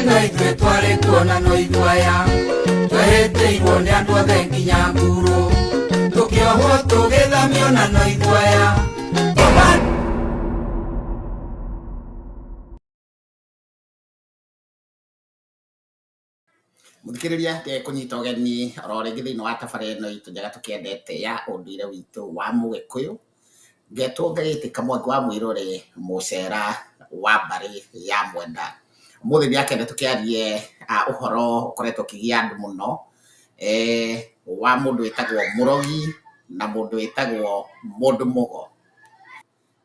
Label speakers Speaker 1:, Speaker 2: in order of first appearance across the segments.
Speaker 1: no ithuĩ twarĩ kuona no ithuĩ aya twehĩtĩirwo nĩ andũ othe nginya ngurũ tũkĩohwo tũgĩthamio na no ithuĩ aya.
Speaker 2: Mũthikĩrĩria, kũnyita ũgeni oro rĩngĩ thĩinĩ wa tabarĩra ĩno itũ njega tũkĩendete ya ũndũire witũ wa Mũgĩkũyũ. Ngetwo ngagĩtĩka Mwangi wa Mwĩrore, mũcera wa mbarĩ ya Mwenda. Ũmũthĩ ndĩrakĩenda tũkĩarie ũhoro ũkoretwo ũkĩgia andũ mũno, wa mũndũ wĩtagwo mũrogi na mũndũ wĩtagwo mũndũ mũgo.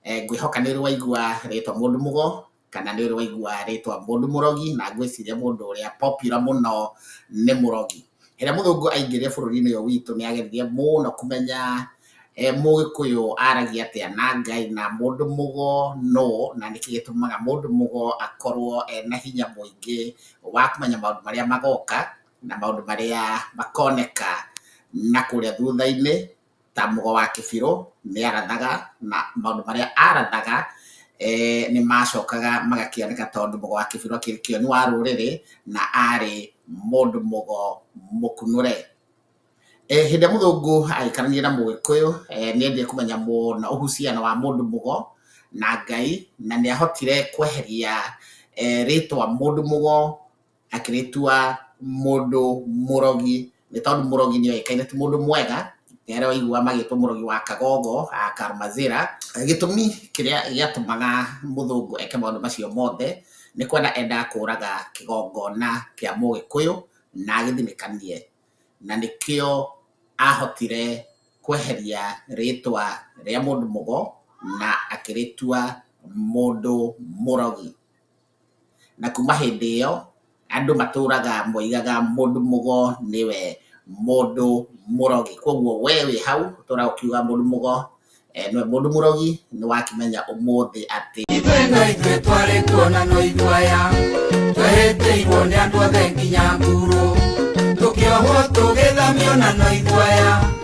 Speaker 2: Ngwĩhoka nĩ ũrĩ waigua rĩtwa mũndũ mũgo kana nĩ ũrĩ waigua rĩtwa mũndũ mũrogi, na ngwĩciria mũndũ ũrĩa popular mũno nĩ mũrogi. Hĩndĩ ĩrĩa mũthũngũ aingĩrire bũrũri-inĩ ũyũ witũ nĩ ageririe mũno kũmenya mũgĩkũyũ aragia atĩa na Ngai, na mũndũ mũgo nũ, na nĩkĩ gĩtũmaga mũndũ mũgo akorwo ena hinya mũingĩ wa kũmenya maũndũ marĩa magoka na maũndũ marĩa makoneka na kũrĩa thutha-inĩ. Ta Mũgo wa Kĩbirũ nĩ arathaga, na maũndũ marĩa arathaga nĩ macokaga magakĩoneka, tondũ Mũgo wa Kĩbirũ akĩrĩ kĩoni wa rũrĩrĩ na arĩ mũndũ mũgo mũkunũre. Hĩndĩ ĩrĩa mũthũngũ aikaranirie na mũgĩkũyũ, nĩ endire kũmenya mũno uhusiano wa mũndũ mũgo na Ngai, na nĩ ahotire kweheria rĩtwa mũndũ mũgo akĩrĩtua mũndũ mũrogi, nĩ tondũ mũrogi nĩ oĩkaine ti mũndũ mwega, nĩ arĩa waigua magĩtwo mũrogi wa Kagogo, Karumazĩra. Gĩtũmi kĩrĩa gĩatũmaga mũthũngũ eke maũndũ macio mothe nĩ kwenda endaga kũraga kĩgongona kĩa mũgĩkũyũ na agĩthinĩkanie, na nĩkĩo ahotire kweheria rĩtwa rĩa mũndũ mũgo na akĩrĩtua mũndũ mũrogi. Na kuma hĩndĩ ĩyo andũ matũraga moigaga mũndũ mũgo nĩwe mũndũ mũrogi. Koguo we wĩ hau ũtũraga ũkiuga mũndũ mũgo nĩwe mũndũ mũrogi, nĩ wakĩmenya ũmũthĩ atĩ
Speaker 1: Ithuĩ no ithuĩ twarĩ kuona no ithuĩ aya twehĩtĩirwo nĩ andũ othe nginya ngurũ tũkĩohwo tũgĩthamio na no ithuĩ aya.